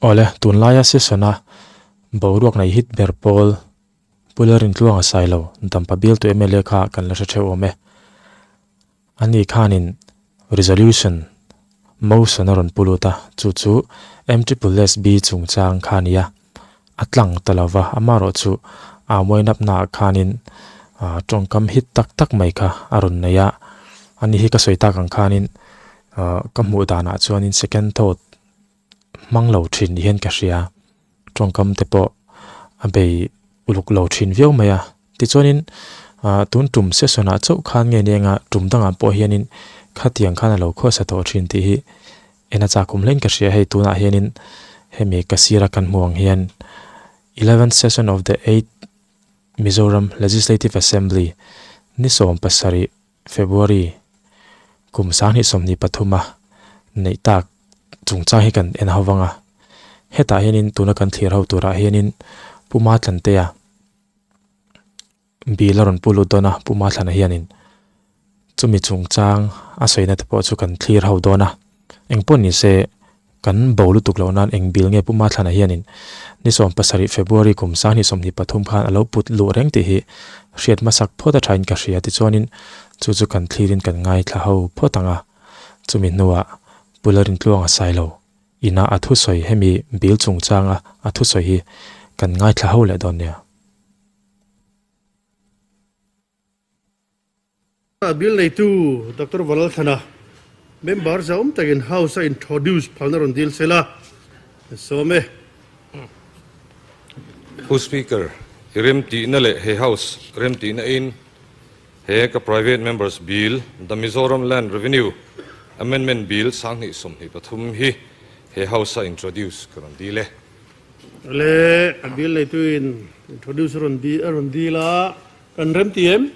Awle, tunlaia session-a boruak nei hit ber pawl Pu Lalrintluanga Sailo, Dampa bialtu mla kha kan la hre theuh awm e. Ani khanin resolution, motion a rawn pu lut a, chu chu MSSB chungchang kha a ni a, a tlang ta lo va, amaherawhchu a muainapnaah khanin tawngkam hit tak tak mai kha a rawn nei a, ani hi ka sawi tak ang khanin ka hmuh danah chuanin second thought hmang lo thin ni hian ka hria, tawngkam te pawh a bei uluk lo thin viau mai a, tichuanin ah tun tum session ah chauh khan nge ni anga tum dangah pawh hianin khatiang khan a lo khawsa tawh thin tih hi en a chak awm hlein ka hria hei tunah hianin hemi ka sira kan hmuh ang hian eleventh session of the eighth Mizoram Legislative Assembly ni 17 February kum 2023 a neih tak chungchang hi kan en ho vang a, hetah hianin tuna kan thlir ho turah hianin Pu Matlantea bill a rawn pu lut dawn a, Pu Matlana hianin chumi chungchang a sawina te pawh chu kan thlir ho dawn a, engpawh ni se Kan bo lutuk loh nan eng bil nge Pu Mathlana hianin ni 17 February kum 2023 khan a lo put luh reng tih hi hriat hmasak phawt a thain ka hria tichuanin chu chu kan thlirin kan ngaithla ho phawt ang a, chumi hnuah Pu Lalrintluanga Sailo ina a thusawi hemi bil chungchanga a thusawi hi kan ngaithla ho leh dawn nia. A bill neitu Doctor Valalthana member zauhawm takin House a introduce phalna rawn dil sela a sawm e. Pu Speaker, i remtihna leh he House remtihna in he ka Private Members Bill, The Mizoram Land Revenue Amendment Bill 2023 hi he House a introduce ka rawn dil e. Le, a bill neitu in introduce a rawn dil a, kan remti em?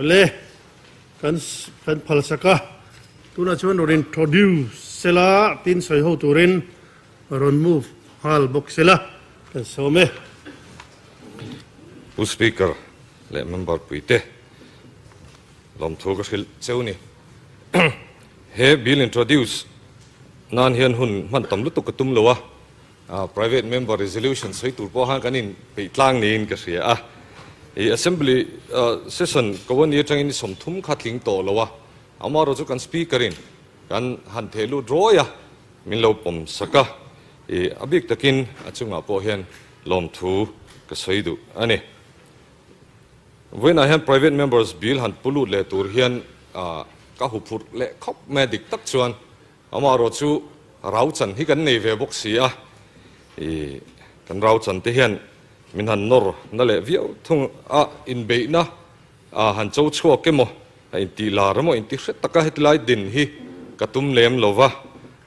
Le kan kan phalsak a, tunah chuan rawn introduce sela tin sawi ho turin rawn move nghal bawk sela kan sawm e. Pu Speaker leh member puite lawmthu ka hrilh cheu ni. He bill introduce nan hian hun hman tam lutuk ka tum lo a. Private member resolution sawi tur pawh khan kan inpeih tlang niin ka hria a. I assembly session ko ani atangin i 30 kha tling tawh lo a, amaherawh chu kan speaker in kan han theh lut rawi a, min lo pawm sak a, i a bik takin a chungah pawh hian lawmthu ka sawi duh a ni. Vawiinah hian private members bill han pu lut leh tur hian ka huphurh leh khawp mai a, dik tak chuan Amaherawh chu rau chan hi kan nei ve bawk si a, i kan rau chan te hian min han nawr na leh viau thung a, inbeihna a han cho chhuak emaw, a intih lar emaw, intih hre taka heti lai din hi ka tum lem lo va.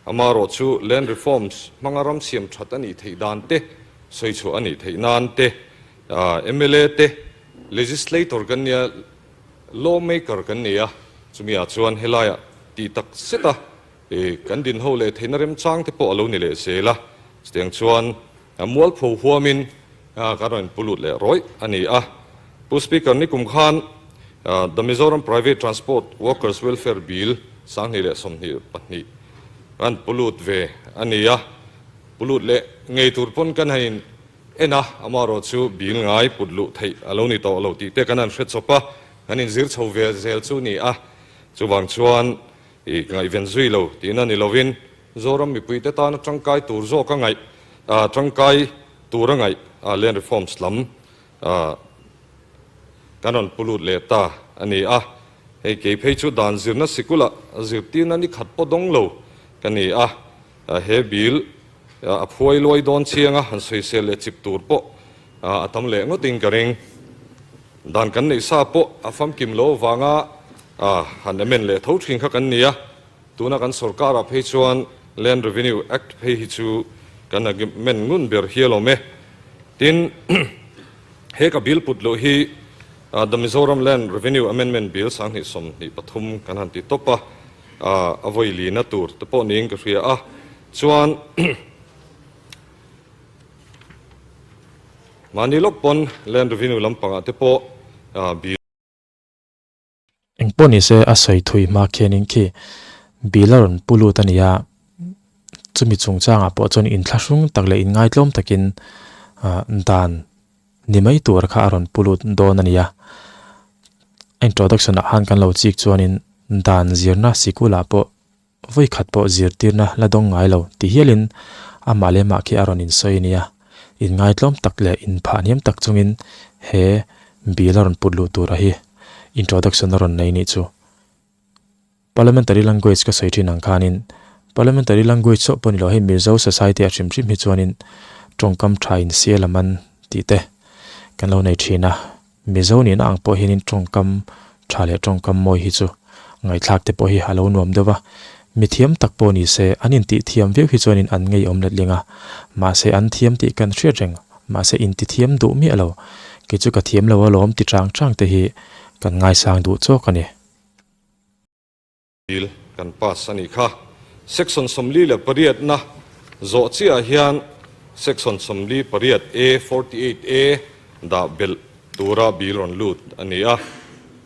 Amaherawh chu Land Reforms hmanga ram siam that a nih theih dan te, sawi chhuah a nih theih nan te, mla te, Legislator kan nia, Lawmaker kan nei a, chumi ah chuan helaiah tih tak zet a kan din ho leh theihna remchang te pawh a lo ni leh zel a, chutiang chuan mualpho huamin kan rawn pu lut leh rawih a ni a. Pu Speaker, nikum khan The Mizoram Private Transport Workers Welfare Bill 2022 kan pu lut ve a ni a, pu lut leh ngei tur pawn kan han in En a, amaherawh chu bil ngai put luh theih a lo ni tawh lo tih te kan han hre chawp a, kan inzir chho ve zel chu ni a, chuvang chuan i ngaihven zui lo tihna ni lovin Zoram mipuite tana tangkai tur zawk a ngaih, tangkai tur a ngaih Land Reforms lam kan rawn pu lut leh ta a ni a, hei kei phei chu dan zirna sikula zirtirna ni khat pawh dawng lo ka ni a, he bil A phuai luai dawn chiang a, han sawisel leh chip tur pawh a tam leh ngawtin ka ring. Dan kan neih sa pawh a famkim lo avanga han amend leh tho thin kha kan ni a, tuna kan sorkarah phei chuan Land Revenue Act phei hi chu kan amend ngun ber hial awm e. Tin, he ka bill put loh hi The Mizoram Land Revenue Amendment Bill 2023 kan han ti tawp a, a vawi lina tur te pawh niin ka hria a. Chuan mahni lawk pawn Land Revenue lampangah te pawh bill. Eng pawh ni se a sawi thui hma khianin khi bill a rawn pu lut a ni a, Chumi chungchangah pawh chuan inthlahrung tak leh inngaitlawm takin dan ni mai tur kha a rawn pu lut dawn a ni a. A introduction ah khan kan lo chik chuanin dan zirna sikulah pawh vawi khat pawh zirtirna la dawng ngai lo ti hialin amah leh mah khi a rawn insawi a nia. Inngaitlawm tak leh inphah hniam tak chungin he bill a rawn put luh tura hi introduction a rawn nei nih chu. Parliamentary language ka sawi thin ang khanin Parliamentary language chauh pawh ni lo hei Mizo society ah hrim hrim hi chuanin tawngkam tha in sial a man tih te kan lo nei thin a, Mizo nihna ang pawh hianin tawngkam tha leh tawngkam mawi hi chu ngaihthlak te pawh hi a lo nuam deuh a, mi thiam tak pawh ni se an intih thiam viau hi chuanin an ngeiawm letling a, mahse an thiam tih kan hriat reng mahse intithiam duh miah lo, kei chu ka thiam lo alawm ti chang chang te hi kan ngaisang duh chawk a ni. Bill kan pass a nih kha. Section 48 na zawh chiah hian Section 48 A, 48 A, dah belh tura bill rawn lut a ni a.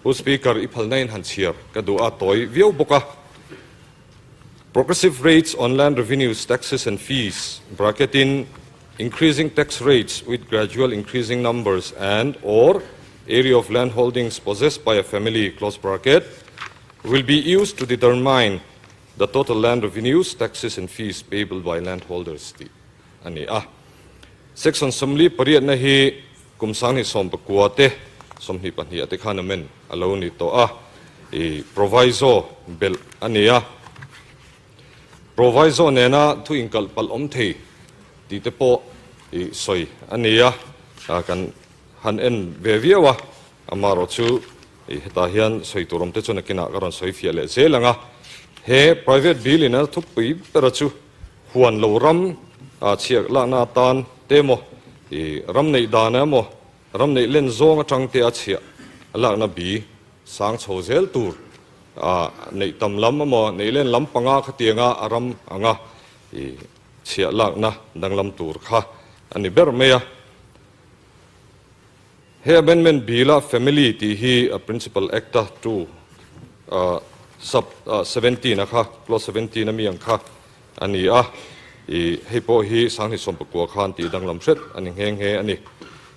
Pu Speaker, i phalna in han chhiar ka duh a, tawi viau bawk a. Progressive rates on land revenues, taxes and fees, bracket in increasing tax rates with gradual increasing numbers and or area of land holdings possessed by a family, close bracket, will be used to determine the total land revenues, taxes and fees payable by landholders tih a ni a. Section 48 na hi kum 2019 te 22 te khan amend a lo ni tawh a, i proviso belh a ni a. Proviso nena thu inkalh palh awm thei tih te pawh i sawi a ni a, kan han en ve viau a, amaherawh chu i hetah hian sawi tur awm te chuan nakinah ka rawn sawi fiah leh zel ang a. He private bill in a thupui bera chu huan lo ram chhiak lakna atan te emaw, i ram neih dan emaw, ram neih len zawng atang te a chhiah lakna bi sang chho zel tur neih tam lam emaw, neih len lam panga khatianga a ram anga i chhiah lakna danglam tur kha a ni ber mai a. He amendment bill a family tih hi a Principal Act a 2 sub 17 a kha, clause 17 a mi ang kha a ni a, i hei pawh hi 2019 khan tih danglam hret a ni nghe nghe a ni.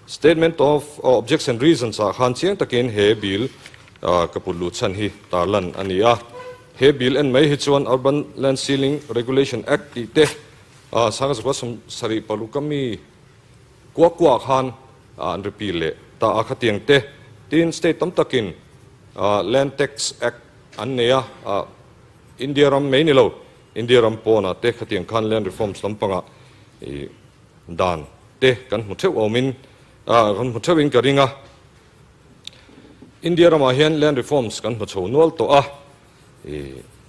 Statement of Objects and Reasons ah khan chiang takin he bill ka put luh chhan hi tarlan a ni a. He bill en mai hi chuan Urban Land Ceiling Regulation Act tih te 1976 a mi Kua kua khan an repeal leh ta a khatiang te. Tin, state tam takin Land Tax Act an nei a, India ram mai ni lo, India ram pawnah te khatiang khan land reforms lampangah dan te kan hmu theuh awmin kan hmu theuhin ka ring a. India ramah hian land reforms kan hmu chho nual tawh a,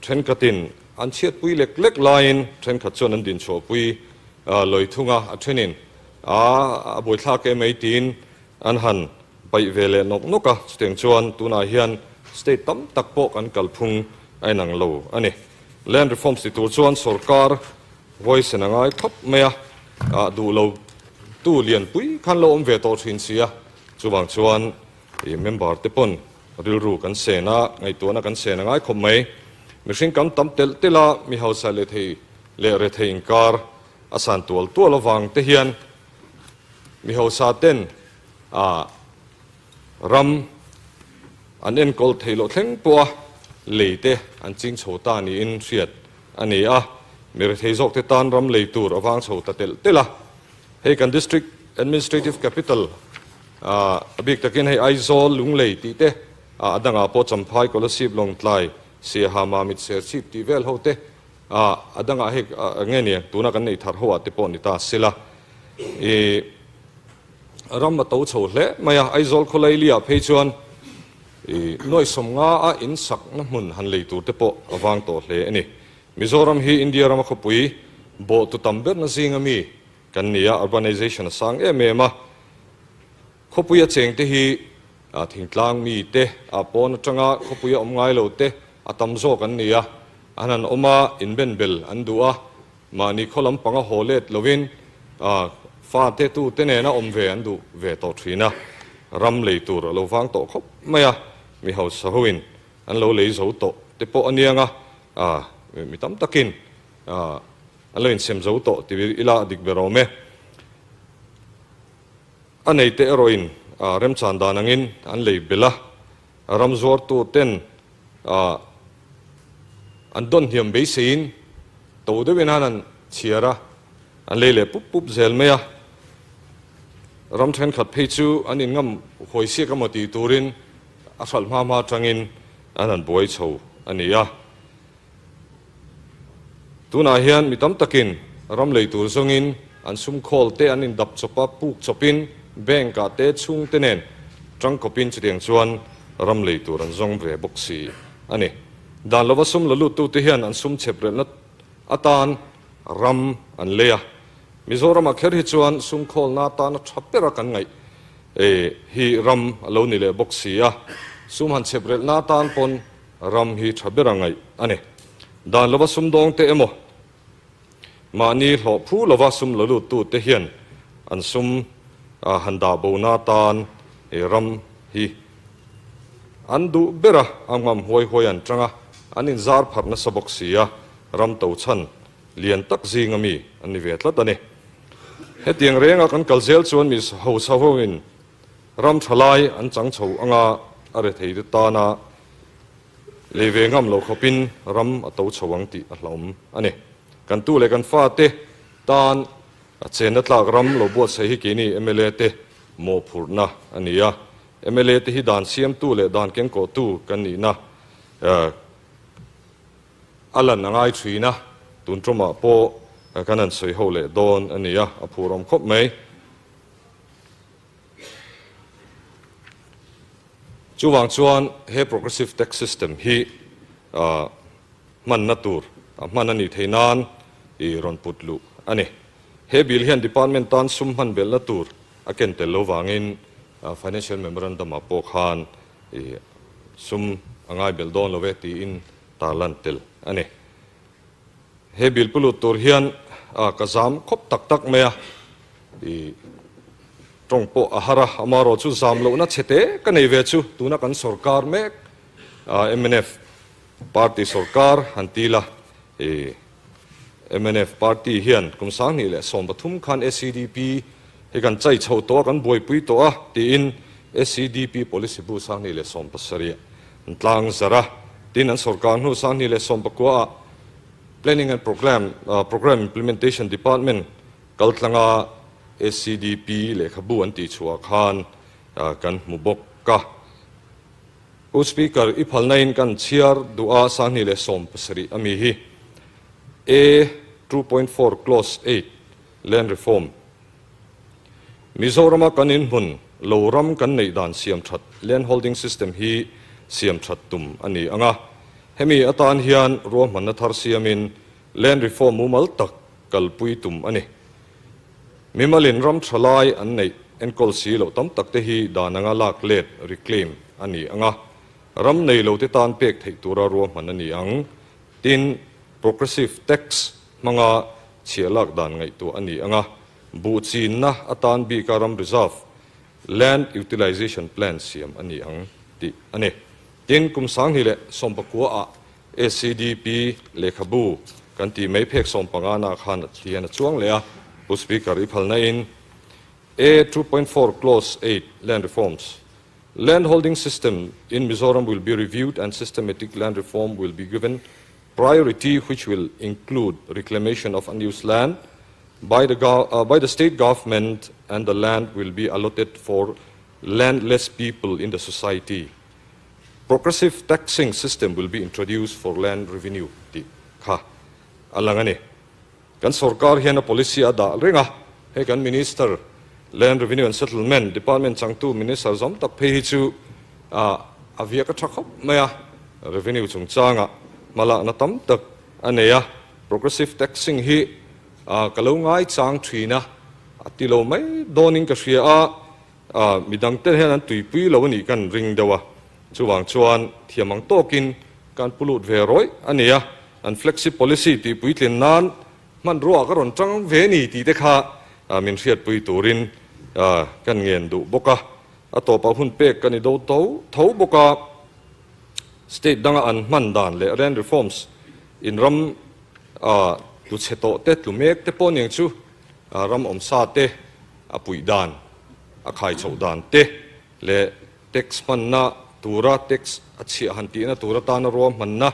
Thenkhatin an chhiatpui lek lek laiin thenkhat chuan an dinchhuahpui lawi thung a, a thenin a buaithlak em mai tiin an han paih ve leh nawk nawk a, chutiang chuan tunah hian state tam tak pawh kan kalphung a inang lo a ni. Land reforms ti tur chuan sorkar huaisen a ngai khawp mai a, duh lo tu lianpui khan lo awm ve tawh thin si a, chuvang chuan member te pawn Rilru kan sen a, ngaihtuahna kan sen a ngai khawp mai. Mihring kam tam telh telh a, mi hausa leh thei leh rethei inkar a san tual tual avang te hian mi hausa ten a ram an enkawl theih loh thleng pawh a lei te an ching chho ta niin hriat a ni a, mi rethei zawk te tan ram lei tur a vang chho ta telh telh a. Hei kan District Administrative Capital A bik takin hei Aizawl, Lunglei tih te, a dangah pawh Champhai, Kolasib, Lawngtlai, Siaha, Mamit, Serchhip tih vel ho te, a dangah hei nge ni tuna kan neih thar ho ah te pawh ni ta sila. I ram a to chho hle mai a, Aizawl khawlaili ah phei chuan i nuaih 50 a in sakna hmun han lei tur te pawh a vang tawh hle a ni. Mizoram hi India rama khawpui bawhtu tam berna zinga mi Kan ni a, urbanization a sang em em a, khawpui a cheng te hi thingtlang mi te, a pawn atanga khawpui a awm ngai lo te a tam zawk an ni a, an han awm a, inbenbel an duh a, mahni khaw lam panga haw let lovin fa te tu te nena awm ve an duh ve tawh thin a, ram lei tur a lo vang tawh khawp mai a, mi hausa hoin an lo lei zo tawh te pawh a niang a, mi tam takin. an lo insem zo tawh ti ila a dik ber awm e. A neite erawhin remchan dan angin an lei belh a, ram zuartu ten an dawn hniam beiseiin to deuhin han an chhiar a, an lei leh pup pup zel mai a. Ram thenkhat phei chu an inngam huai siak emaw tih turin a hralh hma hma atangin an han buai chho a ni a. Tunah hian mi tam takin ram lei tur zawngin an sum khawl te an indap chawp a, puk chawpin bank ah te chhungte nen tangkawpin chutiang chuan ram lei tur an zawng ve bawk si a ni. Dan lova sum la luttute hian an sum chep relhna atan ram an lei a. Mizoramah kher hi chuan sum khawlna atana tha bera kan ngaih hi ram a lo ni leh bawk si a, sum han chep relhna atan pawn ram hi tha bera ngaih a ni. Dan lova sumdawng te emaw, mahni hlawh phu lova sum la luttu te hian an sum han dah bona atan ram hi an duh bera a ngam huai huai an tang a, an inzar pharh nasa bawk si a, ram to chhan lian tak zinga mi an ni ve tlat a ni. Hetiang renga kan kal zel chuan mi hausa hoin ram tha lai an chang chho anga a rethei te tana lei ve ngam lo khawpin ram a to chho ang tih a hlauhawm a ni. Kan tu leh kan fate tan a chenna tlak ram lo buatsaih hi keini mla te mawhphurhna a ni a. Mla te hi dan siamtu leh dan kengkawhtu kan nihna A lan a ngai thin a, tun tumah pawh kan han sawi ho leh dawn a ni a, a phur awm khawp mai. Chuvang chuan he progressive tax system hi hmanna tur a hman a nih theih nan i rawn put luh a ni. He bill hian department tan sum hman belhna tur a ken tel lo vangin financial memorandum ah pawh khan I sum a ngai belh dawn lo e tiin tarlan tel a ni. He bill pu lut tur hian ka zam khawp tak tak mai a, i tawng pawh a har a, amaherawh chu zam lohna chhe te ka nei ve chu tuna kan sorkar mek mnf party sorkar han ti la, i Mnf party hian kum 2013 khan SEDP hi kan chai chho tawh a, kan buaipui tawh a tiin SEDP policy bu 2017 an tlang zarh a, tin an sorkar hnu 2019 ah Planning and Programme Programme Implementation Department kaltlanga SEDP lehkhabu an tihchhuah khan kan hmu bawk a. Pu Speaker, i phalna in kan chhiar duh a 2017 a mi hi A 2.4 Clause 8 Land Reform Mizorama kan inhmun lo ram kan neih dan siam that Land Holding System hi siam that tum a ni ang a, hemi atan hian ruahmanna thar siamin Land Reform mumal tak kalpui tum a ni. Mimalin ram tha lai an neih enkawl si loh tam tak te hi dan anga lak let, reclaim, a ni ang a, ram nei lo te tan pek theih tura ruahman a ni ang. Tin, progressive tax hmanga chhiah lak dan ngaihtuah a ni ang a, buh chinna atan bika ram reserve, land utilization plan siam a ni ang tih a ni. Tin, kum 2019 ah SEDP lehkhabu kan tih mai phek 15 na khan a thian a chuang leh a, Pu Speaker i phalna in A 2.4 Clause 8 Land Reforms Land holding system in Mizoram will be reviewed and systematic land reform will be given priority which will include reclamation of unused land by the by the state government and the land will be allotted for landless people in the society. Progressive taxing system will be introduced for land revenue tih kha a lang a ni. Kan sorkar hian a policy a dah reng a, hei kan Minister, Land Revenue and Settlement Department changtu Minister zawm tak phei hi chu a viak a tha khawp mai a, revenue chungchangah hmalakna tam tak a nei a, progressive taxing hi ka lo ngaichang thin a, a ti lo mai dawnin ka hria a. Midang te hian an tuipui lo a nih kan ring deuh a, chuvang chuan thiam ang tawkin kan pu lut ve rawih a ni a, an flexi policy tih puitlin nan hmanrua ka rawn tang ve ni tih te kha min hriatpui turin kan ngen duh bawk a, a tawpah hun pek kan i do tho tho bawk a, state danga an hman dan leh land reforms in ram. Tlu chhe tawh te, tlu mek te pawh niang chu ram awmsa te a puih dan, a khai chhoh dan te leh tax hmanna tura tax a chhiah han tihna tur atana ruahmanna,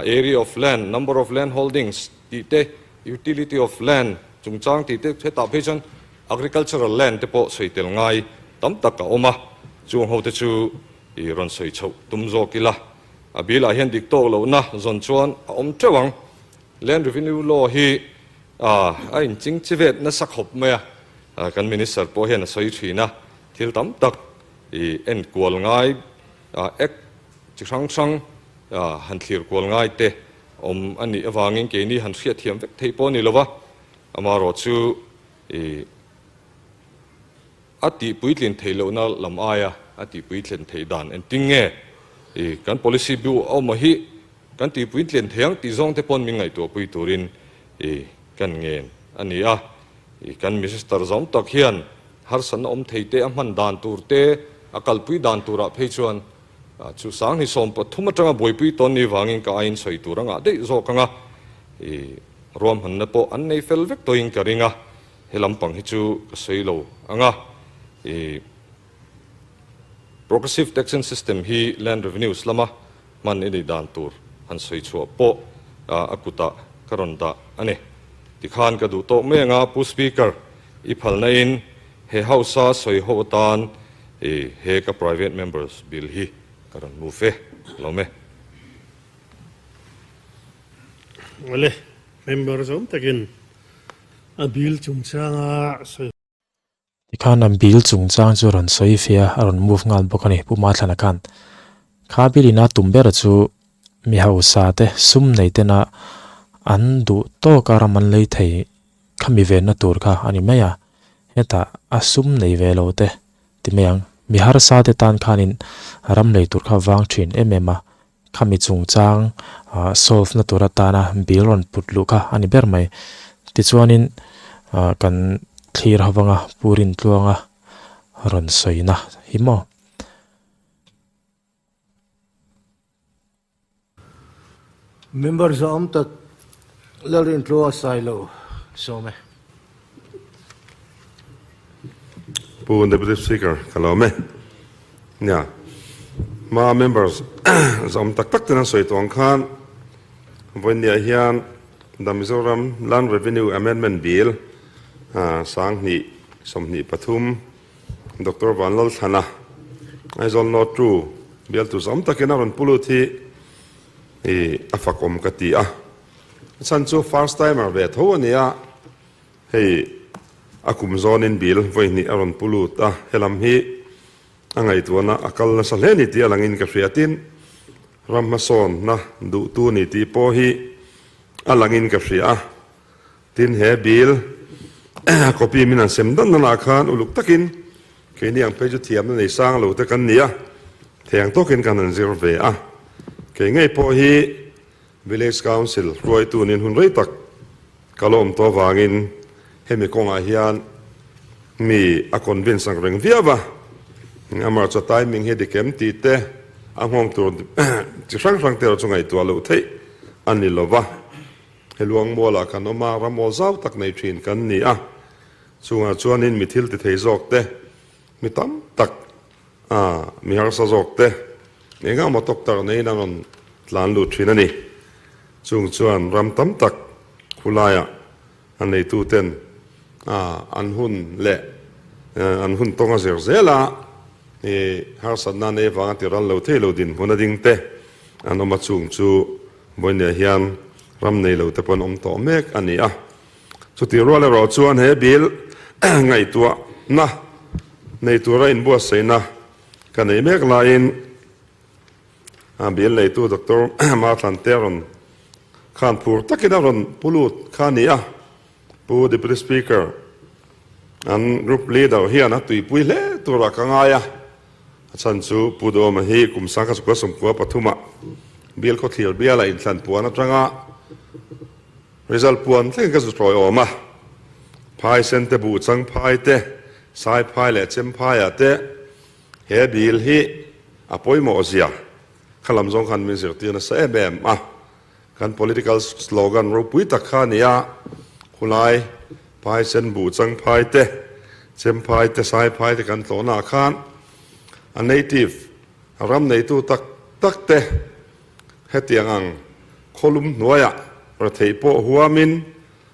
area of land, number of land holdings tih te, utility of land chungchang tih te hetah phei chuan agricultural land te pawh sawi tel ngai tam tak a awm a, chung ho te chu i rawn sawi chhoh tum zawk ila. A bilah hian dik tawk lohna zawn chuan a awm teuh ang. Land Revenue Law hi a inching chi vet nasa khawp mai a, kan Minister pawh hian a sawi thin a, thil tam tak i enkual ngai Act chi hrang hrang han thlir kual ngai te awm a nih avangin keini han hriatthiam vek theih pawh a ni lo va, amaherawh chu i A tihpuitlin theih lohna lam aia a tihpuitlen theih dan engtin nge i kan policy bu a awm hi kan tihpuitlen thei ang tih zawng te pawn min ngaihtuahpui turin i kan ngen a ni a. I kan Minister zawm tak hian harsatna awm thei te a hman dan tur te a kalpui dan turah phei chuan chu Sanghni 13 atanga buaipui tawn ni vangin ka aiin sawi tur a ngah daih zawk ang a, i ruahmanna pawh an nei fel vek tawhin ka ring a. He lampang hi chu ka sawi lo ang a, i Progressive Taxing System hi Land Revenues lama hman i nih dan tur han sawi chhuah pawh a kutah ka rawn dah a ni. Tikhan ka duh tawk mai ang a, Pu Speaker, i phalna in he House-a sawi ho atan i he ka Private Members Bill hi ka rawn move e. Lawm e. Awle, member zawm takin A bill chungchanga sawi. Tikhan a bill chungchang chu rawn sawi fe a, a rawn move nghal bawk a ni Pu Mathlana khan. Kha bill ina tum ber chu mi hausa te sum nei tena an duh tawka ram an lei thei kha mi venna tur kha a ni mai a, hetah a sum nei ve lo te ti mai ang. Mi harsa te tan khanin ram lei tur kha vang thin em em a, Khami chungchang solve na tur atana bill rawn put luh kha a ni ber mai. Tichuanin kan thlir ho vanga Pu Rintluanga rawn sawina hi maw. Member zawm tak Lalrintluanga Sailo sawm e. Pu Deputy Speaker ka lawm e. Nia, hma members zawm tak tak ten an sawi tawh ang khan vawinia hian The Mizoram Land Revenue Amendment Bill 2023 Doctor Vanlalthlana Aizawl North 2 bialtu zawm takin a rawn pu lut hi a fakawm ka ti a. A chhan chu first timer ve tho a ni a, hei a kum zawnin bill vawi hnih a rawn pu lut a, helam hi a ngaihtuahna a kal nasa hle ni tih a langin ka hria tin, ram hmasawnna duhtu ni tih pawh hi a langin ka hria a, tin he bill copy min han sem dan danah khan uluk takin keini ang phei chu thiamna nei sang lo te kan ni a, theng tawkin kan han zir ve a, kei ngei pawh hi Village Council hruaitu nin hun rei tak ka lawm tawh avangin hemi kawngah hian mi a convince ang reng viau a, amah chu timing hi dik em tih te a nghawng tur chi hrang hrang te erawh chu ngaihtuah loh theih a ni lo va. He luangmualah kan awm a, ram awl zau tak nei thin kan ni a, chungah chuanin mi thil ti thei zawk te, mi tam tak A, mi harsa zawk te, eng emaw tawktar neiin an rawn tlan lut thin a ni. Chung chuan ram tam tak khulaiah a neituten a an hun leh an hun tawng a zir zel a, i harsatna nei avanga ti ral lo thei lo dinhmun a ding te an awm a, chung chu vawinia hian ram nei lo te pawh an awm tawh mek a ni a. Chutih rual erawh chuan he bill ngaihtuahna nei tura inbuatsaihna ka neih mek laiin bill neitu Doctor Marthan te rawn khan phur takin a rawn pu lut kha a ni a. Pu Deputy Speaker, an group leader hian a tuipui hle turah ka ngai a, a chhan chu Pu Duhawma hi kum 1993 ah bill khawthlir biala inthlan puan atanga Result puan thleng ka zu tawi awm a, phai sen te buh chang phai te, sai phai leh chem phaiah te he bill hi a pawimawh zia kha lam zawng khan min zirtir nasa em em a. Kan political slogan ropui tak kha a ni a, khulai phai sen buh chang phai te, chem phai te, sai phai te kan tlawhna ah khan a native ram neitu tak tak te hetiang ang khawlum hnuaiah retheih pawh huamin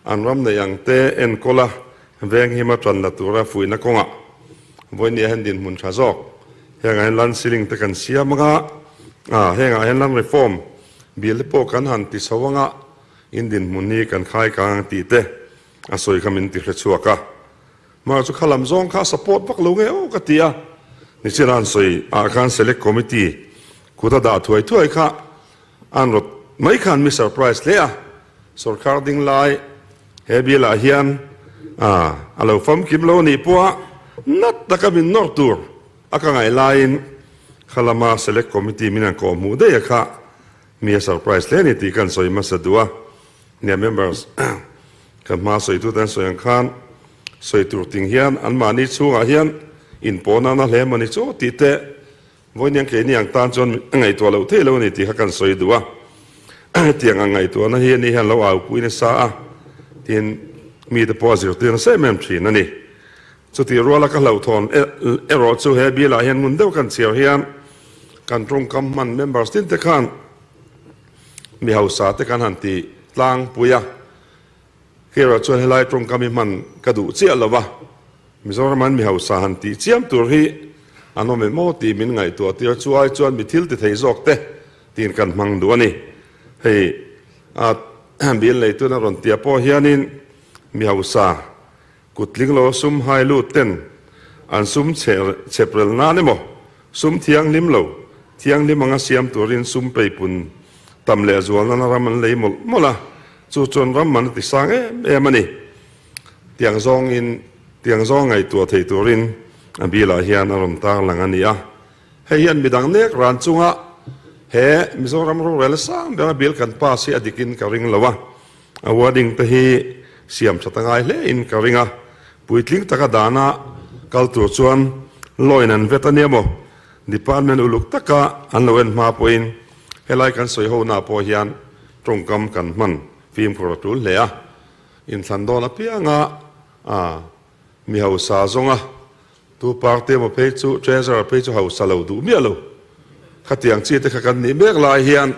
an ram neih ang te enkawl a venghim a tan la tura fuihna kawngah vawinia hian dinhmun tha zawk hengah hian land ceiling te kan siam anga hengah hian land reform Bill te pawh kan han ti chho anga in dinhmun hi kan khai kang ang tih te a sawi kha min ti hre chhuak a. Mar chu kha lam zawng kha support vak lo nge aw ka ti a. Nichina an sawi ah khan select committee kut a dah thuai thuai kha an rawt mai khan mi surprise hle a. Sorkar ding lai he bill ah hian a lo famkim lo anih pawh a nat taka min nawr tur A ka ngaih laiin kha lama Select Committee min an kawh hmuh daih a kha mi a surprise hle a ni tih kan sawi hmasa duh a. Nia members kan hma sawitute an sawi ang khan sawi tur ting hian anmahni chhungah hian inpawh nana hle maw ni chu tih te vawiin ang keini ang tan chuan a ngaihtuah loh theih lo a ni tih kha kan sawi duh a. Hetiang ang ngaihtuahna hi ani hian lo aupui nasa a tin mite pawh a zirtir nasa em em thin a ni. Chutih ruala ka hlauhthawn erawh chu he bill ah hian ngun deuh kan chhiar hian kan tawngkam hman members tin te khan mi hausa te kan han ti tlangpui a, khi erawh chuan helai tawngkam hi hman ka duh chiah lo va, Mizoram an mi hausa han tih chiam tur hi an awm em aw tih min ngaihtuah tir chu ai chuan mi thil ti thei zawk te tiin kan hmang duh a ni. Hei a bill neitun a rawn tia pawh hianin mi hausa Kutling lo sum hai lut ten an sum chhep rel nan emaw, sum thianghlim lo, thianghlim anga siam turin sum peipun tam leh zual nana ram an lei mawlh mawlh a, chu chuan ram man a ti sang em em a ni. Tiang zawngin, tiang zawng ngaihtuah thei turin a bilah hian a rawn tarlang a ni a. Hei hian midang nek ran chunga he Mizoram rorel sang bera bill kan pass hi a dikin ka ring lo a. A wording te hi siam that a ngai hle in ka ring a, puitling taka dana kal tur chuan law in an vet a nia maw? Department uluk taka an lo en hma pawhin helai kan sawi ho na pawh hian tawngkam kan hman fimkhur a tul hle a, inthlan dawn apianga a mi hausa zawnga Tu party emaw phei chu treasurer phei chu hausa lo duh miah lo. Khatiang chi te kha kan nih mek lai hian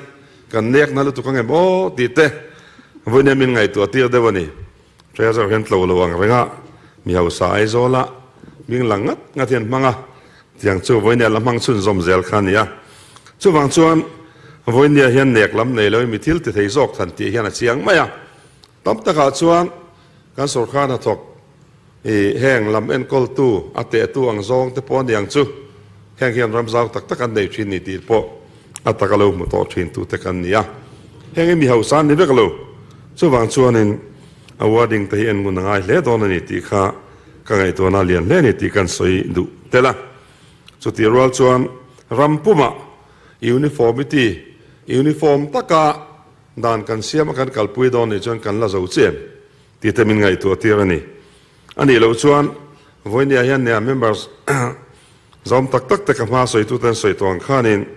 kan nek na lutuk ang em aw tih te vawiin min ngaihtuah tir deuh a ni. Treasurer hian tlo lo ang reng a, mi hausa Aizawl ah hming lang ngat ngat hian hmang a, tiang chu vawiin a la hmang chhunzawm zel kha a ni a. Chuvang chuan vawiin hian nek lam nei lo in mi thil ti thei zawk than tih hian a chiang mai a. Tam takah chuan kan sorkar hnathawk I heng lam enkawltu, a tehtu ang zawng te pawh a niang chu heng hian ram zau tak tak an nei thin ni tih pawh a taka lo hmu tawh thin tute kan ni a. Heng hi mi hausa an ni vek lo. Chuvang chuanin a wording te hi en ngun a ngai hle dawn a ni tih kha ka ngaihtuahna a lian hle a ni tih kan sawi duh tel a. Chutih rual chuan ram pumah uniformity, uniform taka dan kan siam a kan kalpui dawn nih chuan kan la zo chiam. Tih te min ngaihtuah tir a ni. A nih loh chuan vawinia hian nia members zawm tak tak te ka hma sawitute an sawi tawh ang khanin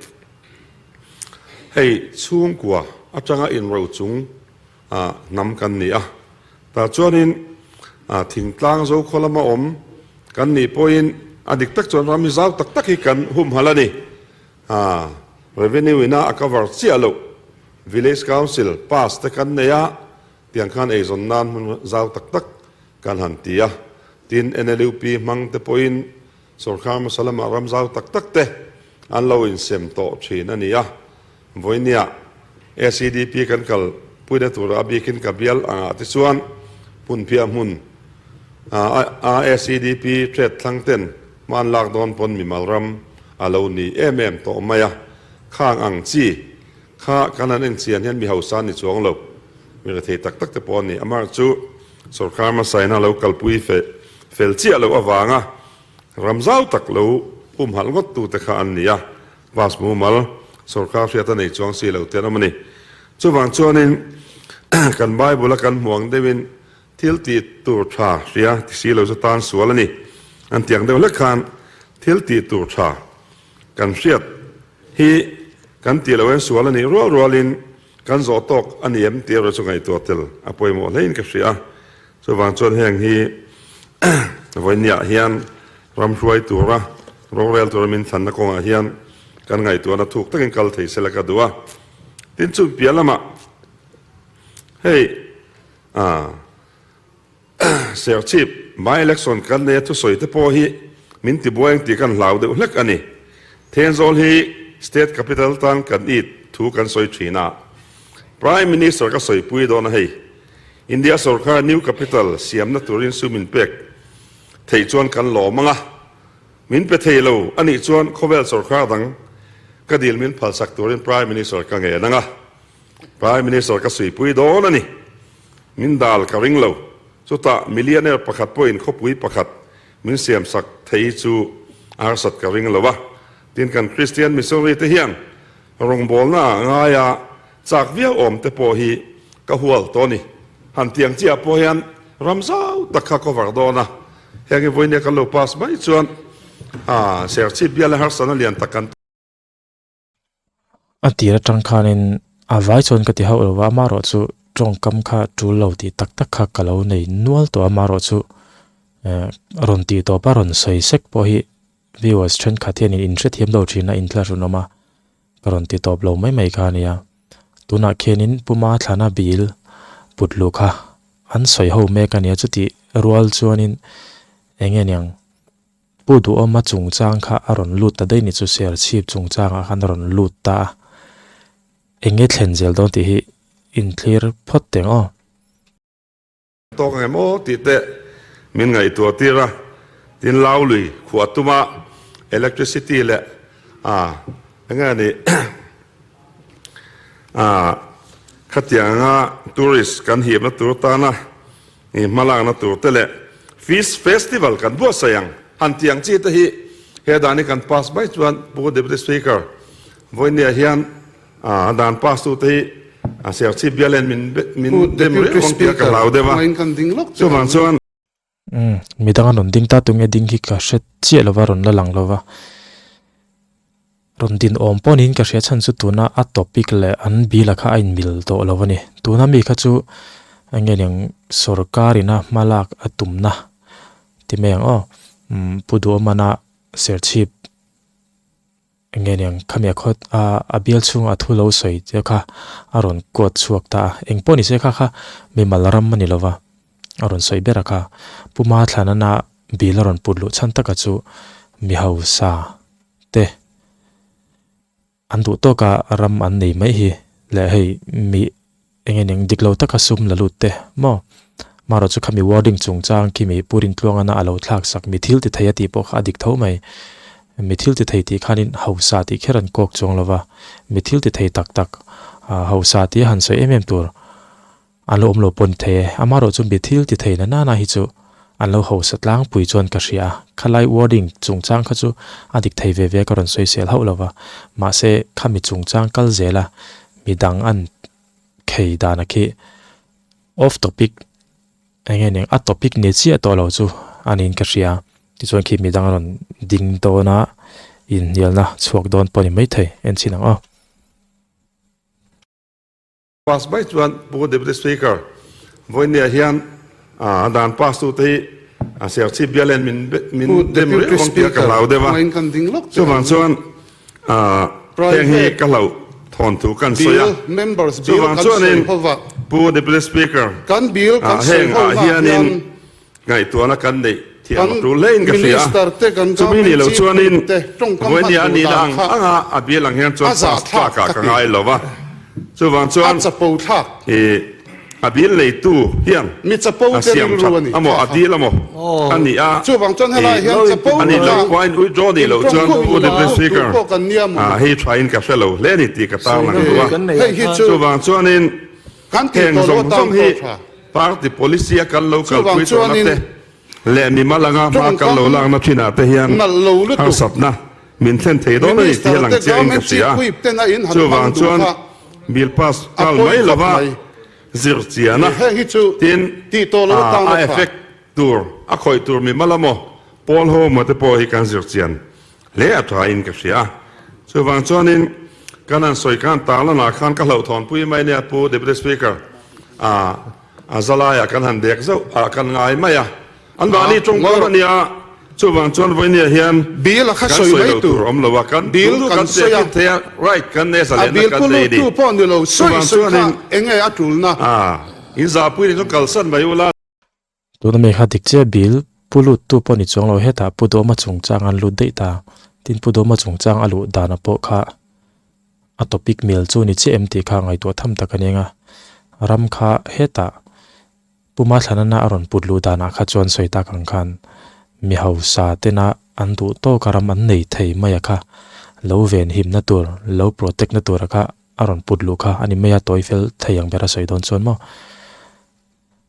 hei chhungkua atanga inro chung hnam kan ni a. Tah chuanin thingtlang zokhaw lama awm kan nih pawhin a dik tak chuan ram hi zau tak tak hi kan humhalh a ni. Revenue ina a cover chiah loh Village Council pass te kan nei a. Tiang khan eizawn nan hmun zau tak tak kan han ti a, tin NLUP hmang te pawhin sawrkar hmasa lamah ram zau tak tak te an lo insem tawh thin a ni a. Vawinia SEDP kan kal puina tura a bikin ka bial angah te chuan hmunphiah hmun a SEDP trade thlang ten hma an lak dawn pawn mimal ram a lo ni em em tawh mai a, khang ang chi Kha kan han en chian hian mi hausa an ni chuang lo, mi rethei tak tak te pawh an ni. Amah chu sorkar hmasaina lo kalpui fel chiah loh avanga ram zau tak lo humhalh ngawt tu te kha an ni a, bus mumal sorkar hriat a nei chuang si lo te an awm a ni. Chuvang chuanin kan Bible a kan hmu ang deuhin thil tih tur tha hria ti si lo chu tan sual a ni an ti ang deuh hlek khan thil tih tur tha kan hriat hi kan tih loh en sual a nih rual rualin Kan zawh tawk a ni em tih erawh chu ngaihtuah tel a pawimawh hlein ka hria a. Chuvang chuan heng hi vawinia hian ram hruai tura rorel tura min thlanna kawngah hian kan ngaihtuahna thuk takin kal thei sela ka duh a. Tin chu piah lamah hei Serchhip by-election kan nei a thusawi te pawh hi min tibuai ang tih kan hlau deuh hlek a ni. Thenzawl hi state capital tan kan it thu kan sawi thin a. Prime Minister ka sawipui dawn a hei. India sorkar new capital siamna turin sum in pek theih chuan kan lawm ang a, min pe thei lo a nih chuan khawvel sorkar dang ka dil min phalsak turin Prime Minister ka ngen ang a, Prime Minister ka suipui dawn a ni. Min dal ka ring lo. Chutah millionaire pakhat pawhin khawpui pakhat min siamsak thei chu a harsat ka ring lo a, tin kan Kristian missionary te hian rawngbawlna ah ngaia Chak viau awm te pawh hi ka hual tawh a ni. Han tiang chiah pawh hian ram zau tak kha cover dawn a, heng hi vawinia kan lo pass mai chuan Serchhip bial a harsatna lian tak kan A tir atang khanin a vai chuan ka ti hauh lo va, amaherawh chu tawngkam kha tul lo tih tak tak kha ka lo nei nual tawh a, amaherawh chu rawn tih tawp a rawn sawi sek pawh hi viewers thenkhat hianin inhrethiam lo thin a inthlahrunawm a. Ka rawn ti tawp lo mai mai kha a nia. Tunah khianin Puma thlana bil put luh kha an sawi ho mek a nia. Chutih rual chuanin eng nge niang Pu Duhawma chungchang kha a rawn lut ta daih ni chu Serchhip chungchangah khan a rawn lut ta a. Eng nge thlen zel dawn tih hi inthlir phawt teng aw. Tawk ang em aw tih te min ngaihtuah tir a, tin Laului khuah tuma electricity leh a eng nge ni a khatiang anga tourist kan hipna tur tana i hmalakna tur te leh fish festival kan buatsaih ang han tih ang chi te hi he dan hi kan pass mai chuan Pu Deputy Speaker vawinia hian A dan pass tu te hi a Serchhip bial hian min min dem reng ang tih a ka hlau deuh a, chuvang chuan. Umm, midang an rawn ding ta tunge ding hi ka hre chiah lova rawn la lang lova. Rawn din awm pawh niin ka hria chhan chu tuna a topic leh an bill a kha a inmil tawh lo a ni. Tuna mi kha chu eng nge niang sorkar ina hma lak a tumna ti mai ang aw. Umm, Pu Duhawmana Serchhip. Enge niang khami a khawt a a bial chhunga a thu lo sawi te kha a rawn quote chhuak ta a, eng pawh ni se kha kha mimal ram a ni lova a rawn sawi ber a kha. Pu Mathlana bill a rawn put luh chhan taka chu mi hausa te an duh tawka ram an nei mai hi leh hei mi Eng nge ning dik lo taka sum la lut te maw? Marawh chu khami wording chungchang khi mi Pu Rintluangana a lo thlak sak mi thil ti thei a tih pawh kha a dik tho mai. Mi thil ti thei tih khanin hausa tih kher an kawk chuang lo va, mi thil ti thei tak tak hausa tih a han sawi em em tur an lo awm lo pawh ni thei e. Amarawh chu mi thil ti thei na nana hi chu an lo hausa tlangpui chuan ka hria a, khalai wording chungchang kha chu a dik thei ve ve ka rawn sawisel hauh lo va, mahse khami chungchang kal zela midang an khei dana khi off topic eng nge niang a topic ni chiah tawh lo chu a niin ka hria tichuan khi midang a rawn ding dawn a inhnialna chhuak dawn pawh a ni maithei en chhin ang aw. Pass mai chuan Pu Deputy Speaker vawinia hian a dan pass tu te hi a Serchhip bial hian min min dem reng ang tih a ka hlau deuh a chuvang chuan Heng hi ka hlauh thawn thu kan sawi a, chuvang chuanin Pu Deputy Speaker, heng ah hianin ngaihtuahna kan neih thiam a tul hlein ka hria a, chumi nih loh chuanin vawinia a nihna ang anga a bial ang hian chuan pass tlakah ka ngai lo va, chuvang chuan I a bill neitu hian a siam that amaw a dil amaw a nih a, a nih loh pawhin withdraw nih loh chuan Pu Deputy Speaker hei thain ka hre lo hle a ni tih ka tarlang duh a. Chuvang chuanin heng zawng zawng hi party policy a kan lo kalpui tawhna te leh mimal anga hma kan lo lakna thinah te hian harsatna min thlen thei dawn a ni tih a lang chiangin ka hria a. Chuvang chuan bill pass nghal mai lova zir chian a, tin a effect tur, a khawih tur mimal amaw pawl ho amaw te pawh hi kan zir chian hle a thain ka hria a. Chuvang chuanin. Kan han sawi khan tarlan ah khan ka hlauhthawn pui mai nia Pu Deputy Speaker a a zalai ah kan han dek zauh ah kan ngai mai a. An mahni tawngkam a nia chuvang chuan vawinia hian Bill a kha kan sawi sawi mai lo tur tur awm lo a kan Bill duh duh kan kan sawi a check in thei a right kan nei a a zalehna bill kan pu nei lut ni tu pawh ni lo sawi chuvang sawi kha chuanin enge a tulna. a in zahpui ni chu kalsan mai ula. Tuna mi kha dik chiah bill pu lut tu pawh ni chuang lo hetah Pu Dawma chungchang an lut daih ta. Tin Pu Dawma chungchang a luh dana pawh kha a topic mil chu ni chiah em tih kha ngaihtuah tham tak a nia nga. Ram kha hetah Pu Mathlana a rawn put luh danah kha chuan sawi tak ang khan mi hausa tena an duh tawka ram an nei thei mai a kha lo venhimna tur lo protect na tura kha a rawn put luh kha a ni mai a tawi fel thei ang ber a sawi dawn chuan maw.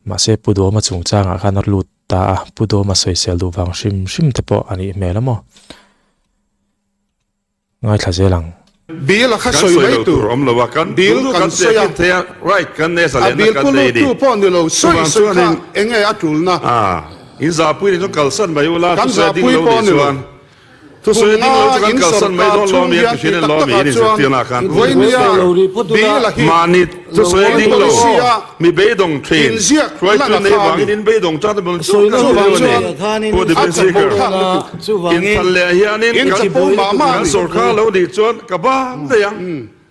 Mahse Pu Dawma chungchangah khan a lut ta a, Pu Dawma sawisel duh vang hrim hrim te pawh a nih hmel a maw? Ngaithla zel ang. Bill a kha Kan sawi sawi mai lo tur tur awm lo a, kan Bill duh duh kan kan sawi check in thei a, right kan nei a a zalehna bill kan pu nei lut ni. tu pawh ni lo sawi Chuvang sawi kha chuanin enge a tulna. a in zahpui ni chu kalsan mai ula, Kan thusawi a ding zahpui lo pawh nih ni lo. chuan. Thusawi ding lo chu kan kalsan mai dawn lo mi an ti thin a lawm mi in inzirtirna khan mahni thusawi ding lo mi beidawng thin hruaitu nei vangin in beidawng tan bang chu kan ti deuh a ni Pu Deputy Speaker inthlan leh hianin kan sawrkar lo nih chuan ka bang daih ang.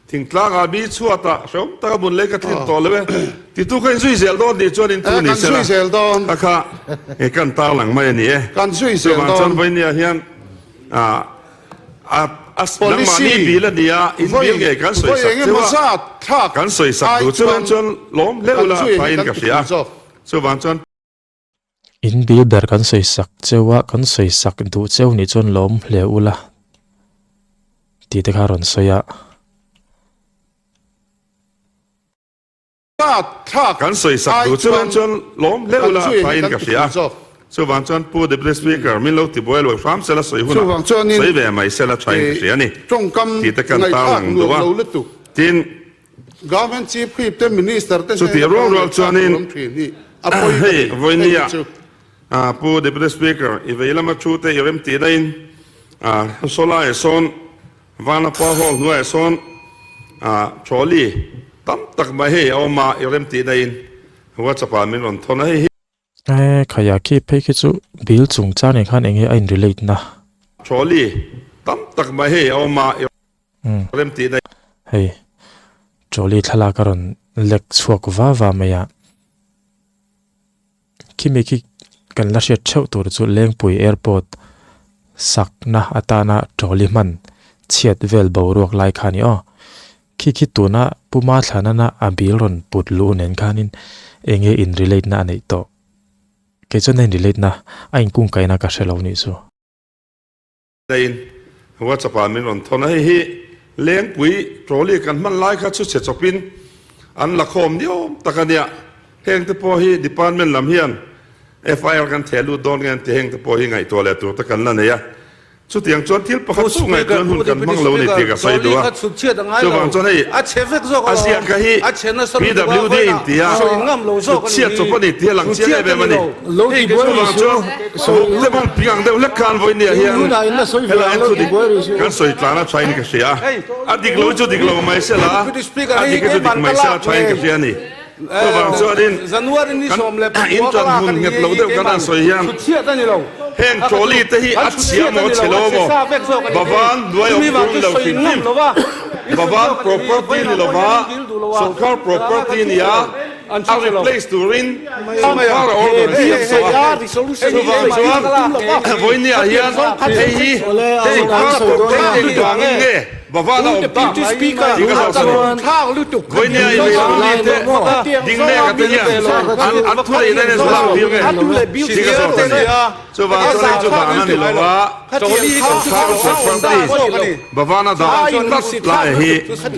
Thingtlang ah mi chhuat ah hreawm tak a bun lei ka tlin tawh lo e. Titu kha in zui zel dawn tih chuan in thu ni se la, kha kha e kan tarlang mai a ni e. Chuvang chuan Vainia hian ah a a nangmahni bil a ni a, in bil ngei kan sawi sak cheu a, kan sawi sak duh chuan chuan lawm hleuh la thain ka hria a, chuvang chuan. In bil ber kan sawi sak cheu a, kan sawi sak duh cheu nih chuan lawm hle ula tih te kha a rawn sawi a. Kan sawi sak duh cheu ang chuan lawm hle ula thain ka hria a. Chuvang chuan Pu Deputy Speaker min lo tibuai lo hram sela sawi hunah sawi ve mai sela thain ka hria a ni tih te kan tarlang duh a. Tin. Government Chief Whip te Minister te Chutih hnena rual rual tawng leh chuanin thlak tur awm thin hi a pawi ka hei ti. vawinia Hei chu. Pu Deputy Speaker i vei lama thu te i rem tih daihin sawlaiah sawn Vanapa Hall hnuaiah sawn trolley tam tak mai hei a awm a i rem tih daihin WhatsApp ah min rawn thawn a hei hi. E khaia khi phei khi chu bill chungchang nen khan enge a in relate na. Trolley tam tak mai hei a awm a i rem tih daih. Hei trolley thlalak a rawn lek chhuak va va mai a. Khimi khi kan la hriat theuh tur chu Lengpui airport sakna atana trolley hman chhiat vel boruak lai kha a ni aw. Khi khi tuna Pu Mathlana a bill rawn put luh nen khanin enge in relate na a neih tawh? Kei chuan a in relate na, a in kungkaihna ka hre lo nih chu. Dain WhatsApp ah min rawn thawn a, hei hi Lengpui trolley kan hman lai kha chu chhe chawpin an la khawm niawm tak a nia. Heng te pawh hi department lam hian FIR kan theh lut dawn nge an ti, heng te pawh hi ngaihtuah leh tur te kan la nei a. Chutiang chuan thil pakhat chu ngaihtuah hun kan hmang lo a ni tih ka sawi duh a. Chuvang chuan hei a ziak hi PWD in ti a, chhutchhiat chawp a ni tih a lang chiang em em a ni. Chuvang chuan vawk te bawng ping ang deuh hlek khan vawinia hian helai hian thu dik kan sawi tlan a thain ka hria a. A dik lo hi chu dik lo mai sela, a dik hi chu dik mai sela thain ka hria a ni. Chuvang chuanin kan inṭan hmun nghet lo deuh kan han sawi hian heng trolley te hi a chhia maw a chhe lo maw? Bavan hnuai awm tur ni lo hrim hrim. Bavan property ni lova sawrkar property nia a replace turin sawrkar a order a siam tawh a. Chuvang chuan vawinia hian hei hi sawrkar property eng vangin nge Bavan a awm tak tih ka zawh sa ni. Vawinia i vei lo ni te ding mek a te hian an an thu neih na in an lak tir nge tih ka zawh sa ni. Chuvang chuan hei chu dan a ni lo a, sawrkar property Bavan a dah tlat lai hi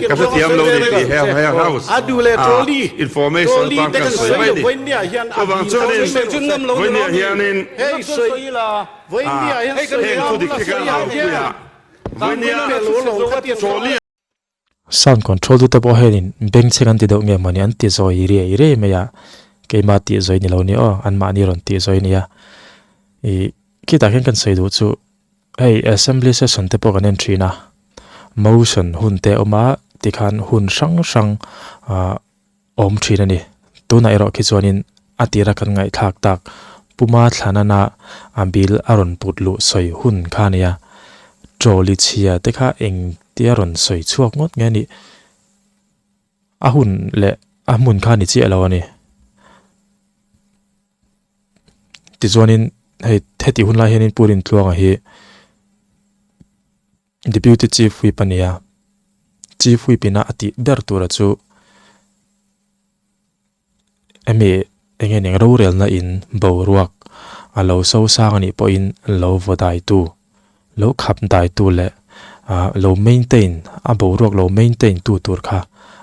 ka hrethiam lo ni tih he he house ah information atan kan sawi mai ni. Chuvang chuanin vawinia hianin heng thu dik hi kan au pui a. Sound control tu te pawh hianin bengchheng an ti deuh nge mawni an ti zawi riai riai mai a, keimah tih zawi ni lo ni aw, anmahni rawn tih zawi a nia. Ih khitah khian kan sawi duh chu hei assembly session te pawh kan en thin a, motion hun te a awm a. Tikhan hun hrang hrang ah awm thin a ni. Tunah erawh khi chuanin a tira kan ngaihthlak tak Puma Thlanana a bill a rawn put luh sawi hun kha a nia. Trolley chhia te kha engtia rawn sawi chhuak ngawt nge nih? A hun leh a hmun kha ni chiah lo a ni. Tichuanin hei heti hun lai hianin Pu Rintluanga hi Deputy Chief Whip a ni a, Chief Whip ina a tih ber tura chu hemi eng nge ning rorelna in boruak a lo so sang a nih pawhin lo vaw daitu, lo khap daitu leh ah lo maintain a boruak lo maintain tu tur kha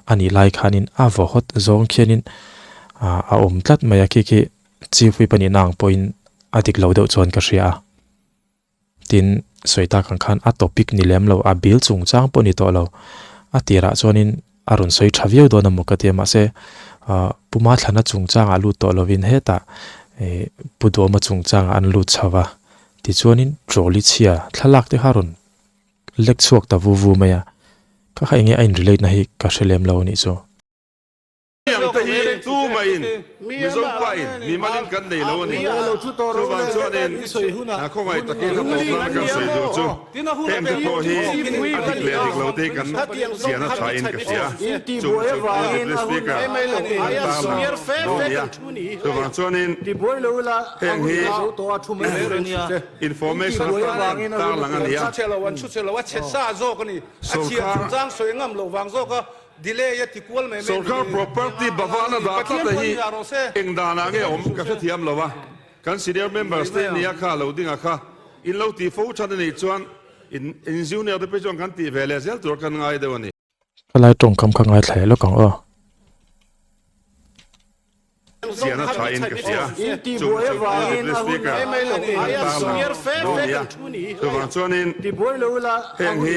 a nih lai khanin a vaw hawt zawng khianin ah a awm tlat mai a khi khi Chief Whip a nihna ang pawhin a dik lo deuh chuan ka hria a. Tin, sawi tak ang khan a topic ni lem lo, a bill chungchang pawh ni tawh lo. A tirah chuanin a rawn sawi tha viau dawn a maw ka ti a, mahse Puma Thlana chungchangah lut tawh lovin hetah Pu Duama chungchangah an lut chho va. Tichuanin trolley chhia thlalak te kha a rawn lek chhuak ta vu vu mai a, ka kha enge a in relate na hi ka hre lem lo a nih chu. Hetiang te hi tumahin Mizo pain mimalin kan nei lo a ni. Chuvang chuanin khawngaih takin a tawp nana kan sawi duh chu heng te pawh hi a dik leh dik lo te hi kan chian a thain ka hria. Chung chu Pu Deputy Speaker kan tarlang dawn a nia. Chuvang chuanin heng hi information atan kan tarlang a nia. Sorkar. Sorkar property bavana dah tlat a hi eng danah nge awm ka hrethiam lo a, kan senior members te nia kha lo ding a kha in lo tih fo than a nih chuan in in junior te phei chuan kan tih ve leh zel tur kan ngai deuh a ni. Ka lai tawngkam kha ngaithla leh lawk ang aw. Chian a tha in ka hria. Chung chu Deputy Speaker kan tarlang dawn a nia. Chuvang chuanin heng hi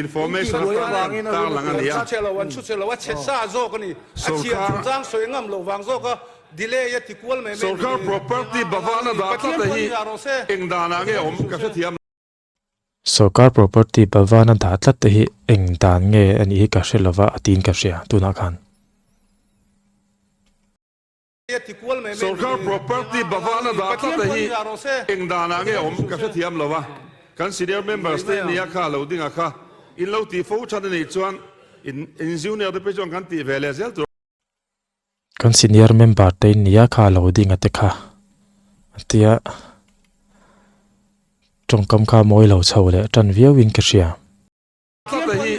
information atan kan tarlang a nia. Sorkar property bavana dah tlat a hi eng danah nge awm ka hrethiam lo. Sorkar property Bhavana dah tlat te hi eng dan nge a nih hi ka hre lova a tiin ka hria tunah khan. Sorkar property Bhavana dah tlat a hi eng danah nge awm ka hrethiam lo a, kan senior members te nia kha lo ding a kha in lo tih fo than a nih chuan in in junior te phei chuan kan tih ve leh zel tur. Kan senior member te in nia kha lo ding a te kha a tia tawngkam kha mawi lo chho leh tan viau in ka hria. Tlat a hi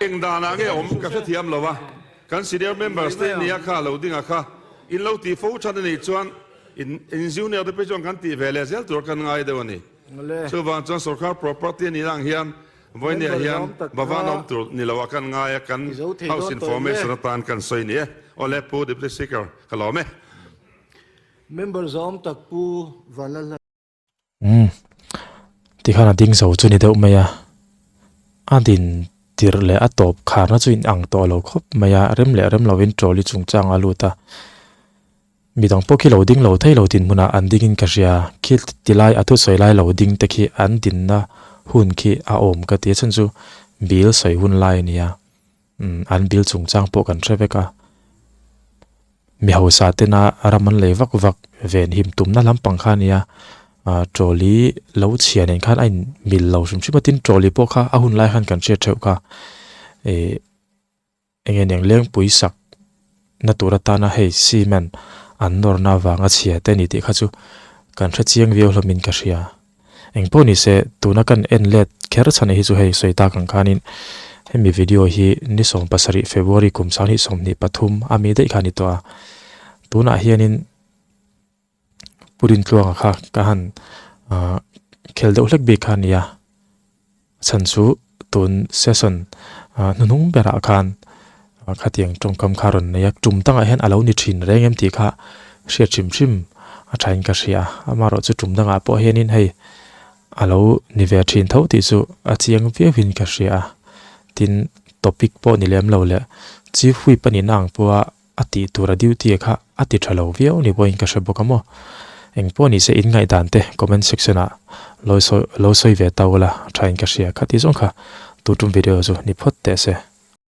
eng danah nge awm ka hrethiam lo a, kan senior members te nia kha lo ding a kha in lo tih fo than a nih chuan in in junior te phei chuan kan tih ve leh zel tur kan ngai deuh a ni. Chuvang chuan sorkar property a nih ang hian Vawinia hian Bhavan awm tur ni lo a kan ngai a, kan House Information atan kan sawi ni e. Awle Pu Deputy Speaker, ka lawm e. Member zawm tak Pu Vanlalhla. Umm. Tikhan a ding zo chu ni deuh mai a. A din tirh leh a tawp kharna chu in ang tawh lo khawp mai a, rem leh rem lovin trolley chungchang a lut a. Midang pawh khi lo ding lo thei lo dinhmunah an dingin ka hria. Khi tilai a thusawi lai lo ding te khi an dinna hun khi a awm ka ti a chhan chu bill sawi hun lai a nia. Umm an bill chungchang pawh kan hre vek a. Mi hausa tena ram an lei vak vak ven him tumna lampang kha a nia. Ah trolley lo chhia nen khan a in mil lo hrim hrim a tin trolley pawh kha a hun lai khan kan hriat theuh kha. Ih. Eng nge niang lengpui sak na tur atana hei cement an nawrna avanga chhia te a ni tih kha chu kan hre chiang viau hlawmin ka hria. Eng pawh ni se tuna kan en let kher chhan hi chu hei sawi tak ang khanin hemi video hi ni 17 February kum 2023 a mi daih kha a ni tawh a. Tunah hianin Pu Rintluanga kha ka han ah khel deuh hlek bik kha a nia. A chhan chu tun session ah hnuhnung berah khan khatiang tawngkam kha a rawn nei a, tum dangah hian a lo ni thin reng em tih kha hriat hrim hrim a thain ka hria a, amaherawh chu tum dangah pawh hianin hei a lo ni ve thin tho tih chu a chiang viauin ka hria a, tin topic pawh ni lem lo leh chief whip a nihna ang pawha A tih tur a duty kha a ti tha lo viau ni pawhin ka hre bawk a maw. Eng pawh ni se in ngaihdan te comment section ah lo sawi lo sawi ve ta ula tha in ka hria kha ti zawng kha. Tu tum video chu ni phawt teh se.